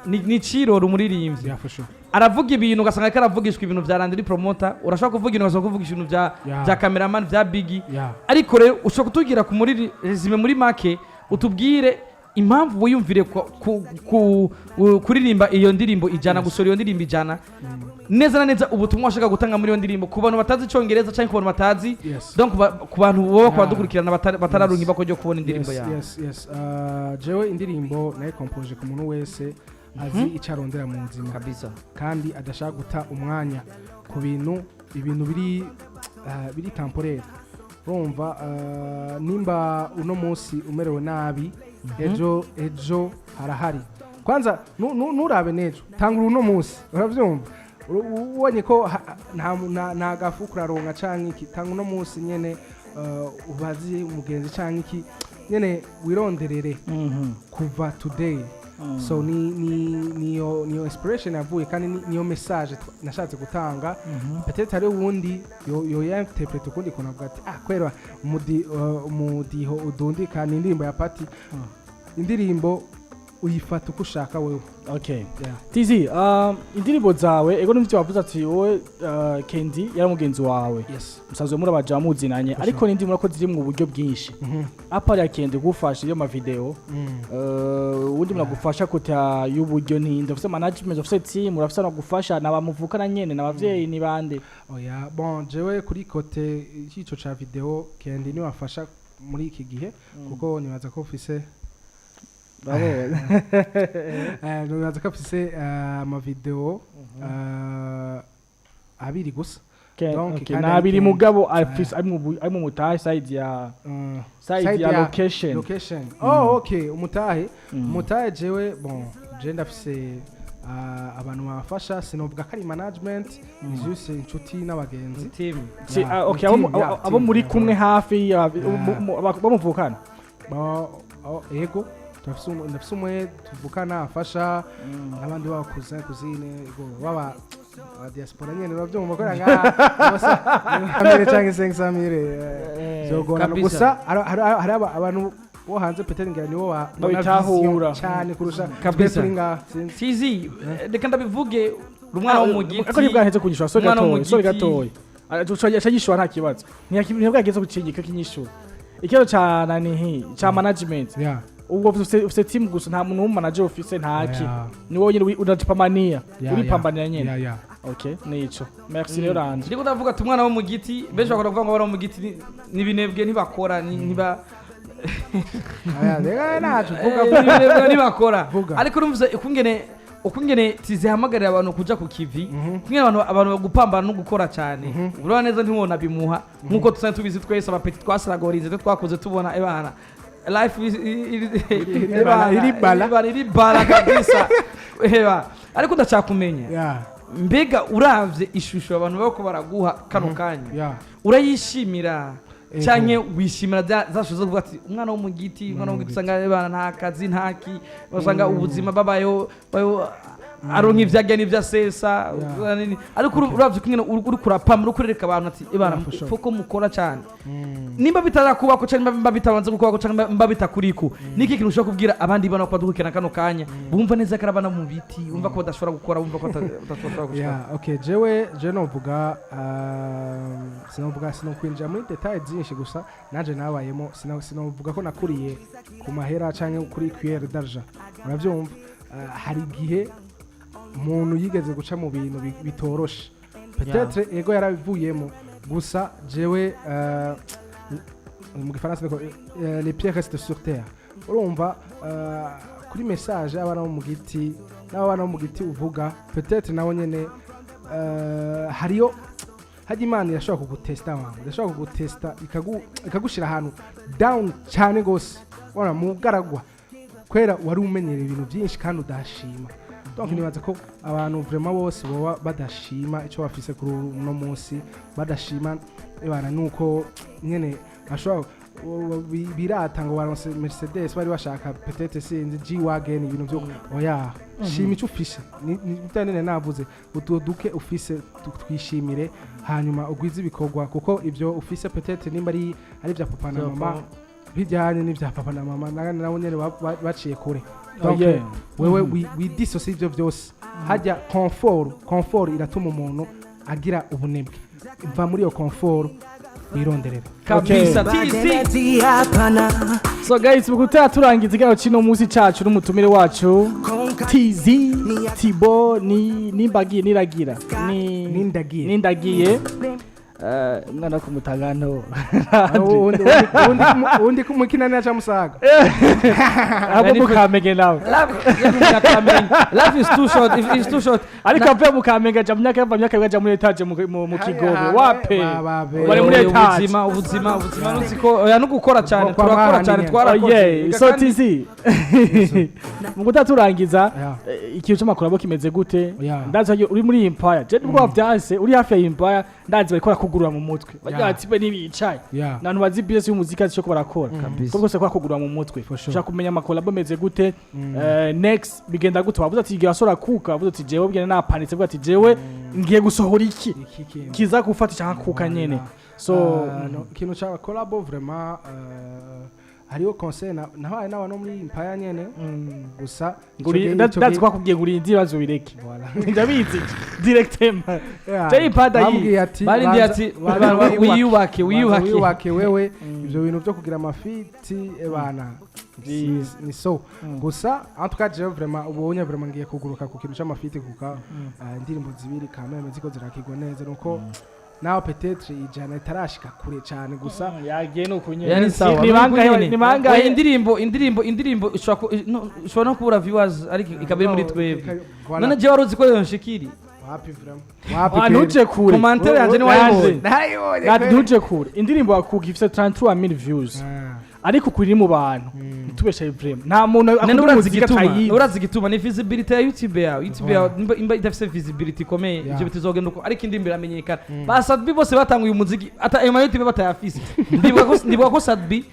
ni cirora umuririmbyi. Yeah, for sure. Aravuga ibintu ugasanga ariko aravugishwa ibintu vya Landry Promoter, urashobora kuvuga ibintu ugasanga kuvugisha ibintu vya vya cameraman, vya Biggie. Ariko rero ushobora kutubwira ku muri résumé, muri make, utubwire impamvu wiyumvire kuririmba iyo ndirimbo ijana, gusohora iyo ndirimbo ijana, neza na neza ubutumwa washaka gutanga muri iyo ndirimbo ku bantu batazi icyongereza cyangwa ku bantu batazi, donc ku bantu boba kubadukurikirana batararonka ibako ryo kubona indirimbo yawe. Yes. Jewe indirimbo nayikompoje ku muntu wese azi icyo arondera mu buzima kandi adashaka guta umwanya ku bintu, ibintu biri temporaire. Urumva, nimba uno munsi umerewe nabi, ejo harahari. Kwanza nurabe n'ejo, tangura uno munsi. Uravyumva? Ubonye ko nta gafu kuraronka canke iki, tanga uno munsi nyene, ubaze umugenzi canke iki nyene, wironderere kuva today. So ni niyo inspiration yavuye, kandi niyo message nashatse gutanga. Peut-être hari uwundi yo interprète ukundi kuntu, avuga ati: "Ah, kwera umudiho udundika ni indirimbo ya party." Indirimbo uyifata uko ushaka wewe. Okay. Yeah. Tizi, indirimbo zawe, ego, n'ivyo wavuze ati wowe, Kendi yari mugenzi wawe, Yes. musanzwe muri abaja muzinanye, ariko n'indi ko ziri mu buryo bwinshi à part ya Kendi gufasha iyo ma video, uwundi muntu agufasha kuta y'uburyo ninde? Ufise management, ufise team, urafise nagufasha nabamuvukana nyene, n'abavyeyi, ni bande? Oya, bon, jewe kuri côté y'ico ca video, Kendi niwe afasha muri iki gihe, kuko nibaza ko ufise Urabona? Nibaza ko afise amavideo abiri gusa. Donc, kandi nabiri. ari Mugabo afise ari mu mutahe side ya side side ya location. Location, oh okay, umutahe. Umutahe, jewe, bon, je ndafise abantu bafasha. Sinovuga ko ari management, ni juste inshuti n'abagenzi. Team. Yeah, Ah, okay, ni abo team, yeah, abo team, muri yeah. kumwe hafi Yeah. bamuvukana. Oh, ego, ndafise umwe tuvukana afasha, n'abandi baba cousin, cousine, ego, baba aba diaspora nyene bavyumva ko ngaha bose mille canke 500 mille vyogorana. Kabisa. Gusa hari abantu bo hanze, peut-être ngira nibo babona Babitahura. vision cyane kurusha twe Kabisa. turi ngaha, sinzi. Tizi, reka ndabivuge, uri umwana wo mu giti. Ariko ntibwaheze kunyishura, sorry. Umwana wo mu Gatoya, sorry. giti. Gatoya aca yishura, nta kibazo. Ntibwageze gucingika kinyishura ikibazo ca nanihi ca management. Yeah. Ubwo ufise team gusa, nta muntu w'umanager ufise, ntaki? Yeah. Ni wowe nyene unajipambania, uripambanira nyene? Yeah. Okay, nico, merci rero Landry. Ndiko ndavuga ati umwana wo mu giti, benshi bakunda kuvuga ngo abana bo mu giti ni ibinebwe, ntibakora, ntiba Oya, reka ntaco vuga. Ibinebwe ntibakora. Vuga. Ariko urumva ukungene tizihamagarira abantu kuja ku kivi, ukungene abantu bagupambana no gukora cyane, urabona neza ntiwona bimuha nkuko dusanzwe tubizi twese. Abapeti twasiragorize, twe twakuze tubona ebana life is Iri bala. Ebana, iri bala kabisa eba. Ariko ndashaka kumenya, mbega uravye ishusho abantu bariko baraguha kano kanya, urayishimira Ego. canke wishimira za shusho zo kuvuga ati umwana wo mu giti, umwana wo mu giti usanga abana nta kazi, nta ki, usanga ubuzima babayeho babayeho aronka ivyo arya n'ivyo asesa nini. Ariko uravye ukungene uriko urapama, uriko urereka abantu ati ebana, Yeah, for sure. faut ko mukora cyane, nimba bitarakubako canke mba bitabanze gukubako canke mba bitakuriko, niki kintu ushobora kubwira abandi bana ko badukurikirana kano kanya, bumva neza ko ari abana mu biti, bumva ko badashobora gukora, bumva ko badashobora gushika? Yeah, okay, jewe je novuga, sinovuga, sinokwinjira muri détails byinshi, gusa nanje nabayemo. Sinovuga ko nakuriye ku mahera canke kuri cuillère d'argent, uravyumva. Hari igihe umuntu yigeze guca mu bintu bitoroshe, peut-être ego yarabivuyemo. Gusa jewe, mu gifaransa niko, les pieds restent sur terre, urumva. Kuri message abana bo mu giti, n'abana bo mu giti uvuga, peut-être nabo nyene, hariyo hajya Imana irashobora kugutesta, wangu, irashobora kugutesta ikagushira ahantu down cyane gose, wana mu bugaragwa, kubera wari umenyereye ibintu byinshi kandi udashima. Donc nibaza ko abantu vraiment bose boba badashima icyo bafise kuri uno munsi, badashima ibana nuko nyene bashobora birata ngo baronse Mercedes, bari bashaka peut-être sinzi G-Wagon, ibintu byo. Oya, shima icyo ufise. Ni navuze utwo duke ufise, twishimire, hanyuma ugwize ibikorwa, kuko ibyo ufise peut-être nimba ari ibya papa na Vya mama, papa. bijyanye n'ibya papa na mama, nabo nyene baciye kure. Donc, Yeah. wewe widissocie ibyo byose. Hajya confort iratuma umuntu agira ubunebwe. Va muri iyo confort, wironderera. Kabisa, TC. So guys, mu gutera turangiza ikiganiro cy'uno munsi cacu n'umutumire wacu TZ Tibo ni nimbagiye niragira ni Nindagiye. Nindagiye. Umwana wo kumutagano. Uwundi kumukina ca Musaga. Abo mukamenge nawe. Life is too short. It's too short. Ariko avuye mu Kamenge aja mu myaka, yava mu myaka aja muri étage mu Kigobe wape. Bari muri Oya, étage. Ubuzima nuzi ko oya no gukora cyane, Kwa turakora mahandi cyane, nyene. twarakoze. Yeah, Reka so kandi- TZ, mu gutera turangiza, Yeah. ikintu c'amakuru abo kimeze gute? Yeah. Ndazi ko uri muri Empire, je nubwo wavyanse uri hafi ya Empire. Ndazi bariko barakugurura mu mutwe, bagira bati be nibicaye n'abantu bazi business y'umuziki, azi icyo ko barakora, ko rwose ko barakugurura mu mutwe. For sure. Ushaka kumenya ama collabo ameze gute, next bigenda gute? Wavuze ati igihe wasora kuka, wavuze ati jewe bwene napanitse, vuga ati jewe ngiye gusohora iki Iki kintu kiza gufatisha nka kuka nyene. So No, ikintu ca collabo vraiment, hariho conseil nahaye n'abantu no muri Empire nyene gusa ico Ndazi gihe ko akubwiye ngo urinde ibibazo bireke. Voilà. Ndabizi directement. Yeah. Jay Pada yi. Bambwiye ati Barindiye ati banza wiyubake. wiyubake, Banza wiyubake. wiyubake wewe. Ivyo bintu vyo kugira ama feat, ebana, ni so gusa. En tout cas jewe vraiment ubonye vraiment ngiye kuguruka ku kintu c'ama feat, kuka indirimbo zibiri kameme ziko zirakigwa neza, nuko naho peut-être ijana itarashika kure cyane gusa. Yagiye nuko nyene. Yani sawa. Ni bangahe? Nyene. Ni bangahe? Oya, indirimbo ishobora no, ishobora no kubura viewers, ariko ikaba iri muri twebwe. Voilà. None jewe wari uzi ko yonshikiri? Wapi, vraiment wapi. Ah, ntuje kure. Commentaire yanje niwayibonye? Nayibonye. Nati ntuje kure, indirimbo wakuka ifite 33,000 views, ariko kuri mu bantu ntitubeshaye, vraiment nta muntu None akunda urazi umuziki igituma? atayizi. Urazi igituma? Ni visibility ya YouTube yawe. YouTube yawe imba idafise visibility ikomeye, ivyo bitizogenda uko, ariko indirimbo iramenyekana. Ba Sat-B bose batanguye umuziki ata ayo ma YouTube batayafise. Ndibuka ko Sat-B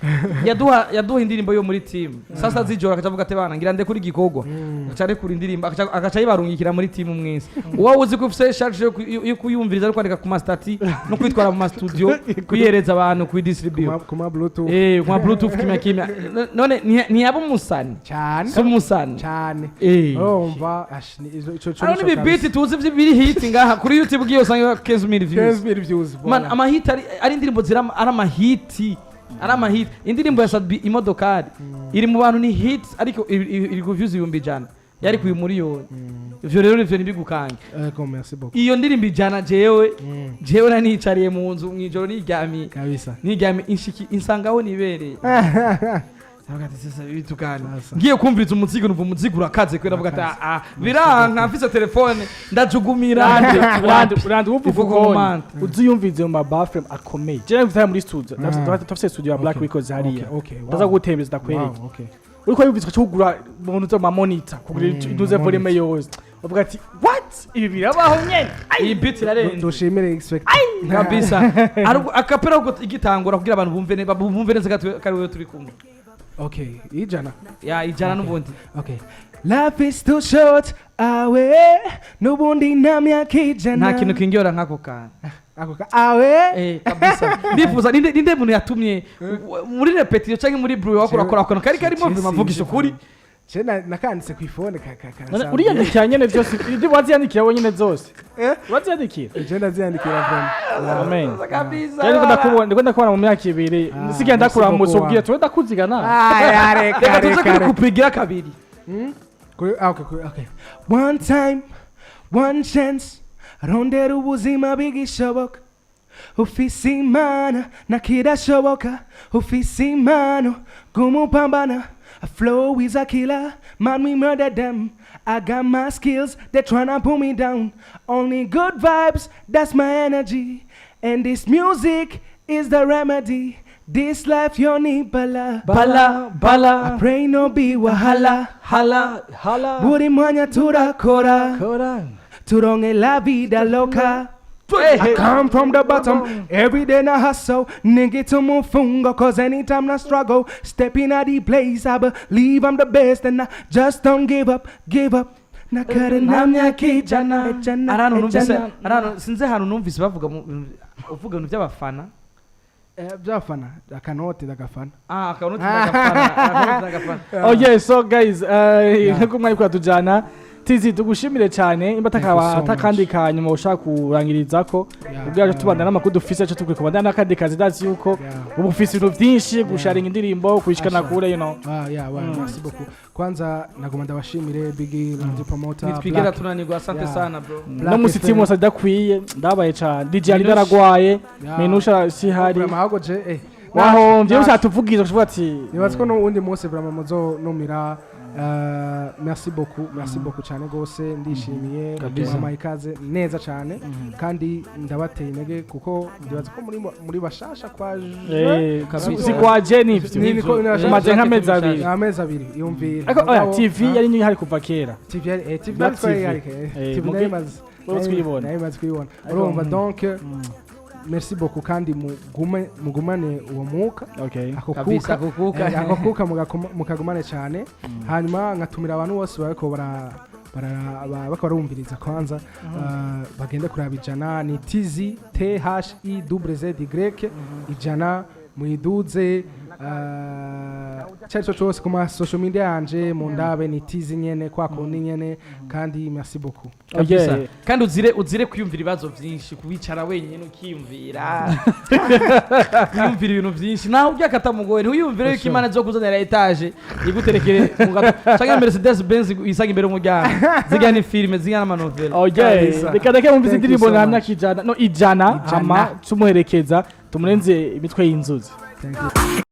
yaduha indirimbo yo muri team sasa zijoro, akaca avuga ati bana ngira ndekure igikorwa, agaca arekura indirimbo, agaca yibarungikira muri team mwese. Uwo uzi ko ufise charge yo kuyumviriza no kwandika ku ma status no kwitwara mu ma studio kuyereza abantu, kuyidistribute Kuma Bluetooth. Kuma Bluetooth, kimya kimya. None ntiyaba umusani? Cyane. Si umusani? Cyane. Urumva ash, ni ico Hano nico. ni beat tuzi biri hit ngaha kuri YouTube, ugiye usanga 15,000 views. 15,000 views. Man, Voilà. ama hit ari indirimbo ziri ari ama hit. Indirimbo ya Sat-B imodokari iri mu bantu ni hit, ariko iri ku views 100,000, yari ku miliyoni. Ivyo rero ivyo ntibigukange. Ego, merci beaucoup. Iyo ndirimbo 100, jewe nanicariye mu nzu mw'ijoro niryamiye, Kabisa. niryamiye, inshiki insangaho nibereye. Ndavuga ati sasa bitukane. Sasa. Ngiye kumviriza umuziki, numva umuziki urakaze kubera avuga ati ah biranka, mfise telefone ndajugumira. Urandi uvuga Ivuga uko comment. uziyumvize mu ma baffle akomeye. Jewe mfite muri studio, ndafise studio ya Black Records hariya. Ndaza gutembereza ndakwereka. Uriko yumvise ugaca kugura umuntu uza ma monitor, kugura intuze volume yose, uvuga ati what, ibi birabaho nyene? Iyi beat irarenze. Dushimire X Factor. Kabisa. Akapera uko igitangura kugira abantu bumve neza, bumve neza ko ari wewe turi kumwe. Okay, 100. Ya, 100 n'ubundi. Okay. Life is too short, awe n'ubundi nta myaka 100. Nta kintu kingiora nk'ako kantu. Ako ka awe. Kabisa ndifuza ninde muntu yatumye muri répétition cyangwa muri brew wakora kora akantu kari karimo Je mavugisho sinzi. kuri Je nakanditse ku ifone ka ka ka. Uriyandikira nyene vyose? Ibyo waziyandikira wenyene zose? Eh? Waziyandikira? Je ndaziyandikira vraiment. Amen. Kabisa. Jewe ndiko ndakubona mu myaka 2 nsigaye merci ndakuramutsa, beaucoup. ubwira tuwe ndakuzigana. Ah, reka. Reka tuze Reka kuri reka. kupigira kabiri. Kuri ah, okay, okay. One time, one chance. Rondera ubuzima bigishoboka. Ufise Imana nakidashoboka. Ufise impano gumupambana. A flow is a killer, man, we murder them. I got my skills, they tryna pull me down. Only good vibes, that's my energy. And this music is the remedy. This life you need bala. Bala bala. I pray no be wahala. Hala. Hala. Buri mwanya turakora. Kora. Turonge la vida loca. I come from the bottom, every day na hustle. Nigga to mufungo, cause anytime I struggle, stepping out the place, I believe I'm the best, and I just don't give up, give up. Nakare na myaka 100, 100, Ahantu numvise 100. Ahantu sinzi ahantu numvise bavuga uvuga ibintu by'abafana. By'abafana, akanote ndagafana. Ah, akanoti ndagafana, akanoti ndagafana. Oh yeah, so guys, nkuko mwari kuratujana, Tizi, tugushimire cyane imba Thank you so much. atakandi kanyuma ushaka kurangirizako ubwacu, tubandana n'amakuru dufise cyo tukwiye kubandana n'akandi kazi. Ndazi yuko ubu ufise ibintu byinshi, gusharinga indirimbo, kuyishikana Asha. kure. Ah, yeah, well, merci beaucoup. Kwanza nagomba ndabashimire Biggie, Landry Promoter, Nitwigera Black. tunanirwa, asante sana bro. Black No musi FM. timu wose adakwiye, ndabaye cyane. DJ Ali Minusha. daragwaye. Yeah. Minusha sihari. Vraiment, ahubwo je Wahombye, usatuvugiza ushavuga ati nibaza ko n'uwundi munsi vraiment muzonumira. Merci beaucoup, merci beaucoup cyane gose, ndishimiye. Kabisa. Mwampaye ikaze neza cyane, kandi ndabateye intege kuko ndibaza ko muri bashasha kwa Kabisa. Si kwa je, nivyo. Umaze nk'amezi 2. Amezi 2, yumvira. Ariko oya, Mugabo, TV yari niyo ihari kuva kera. TV yari TV Black yari TV. yari TV nari maze Wowe twibona. nari maze kuyibona. Ariko, Urumva, donc Merci beaucoup, kandi mugume, mugumane uwo mwuka. Ako Kabisa, kuka. Ako kuka. Ako kuka mukagumane cyane. Hanyuma nkatumira abantu bose bariko bariko barumviriza kwanza, bagende kuraba Ijana. Ni Tizzy, T H I W Z Y, Ijana, muyiduze. Icyo cyo cyose ku ma social media yanje mu ndabe ni Tizzy nyene, kwa kundi nyene. Kandi merci beaucoup. Kabisa. Kandi uzire kwiyumvira ibibazo byinshi, kubicara wenyine ukiyumvira, kwiyumvira ibintu byinshi naho byakatamugoye. Ntiwiyumvire yuko Imana zo kuzanira étage iguterekere mu gato canke Mercedes Benz isanga imbere y'umuryango. Zirya ni filime, zirya n'amanovela. Kabisa. Reka reke mumvise Thank you indirimbo so nka much. myaka ijana, no ijana. Ijana. Hama tumuherekeza, tumurenze imitwe y'inzuzi. Thank you.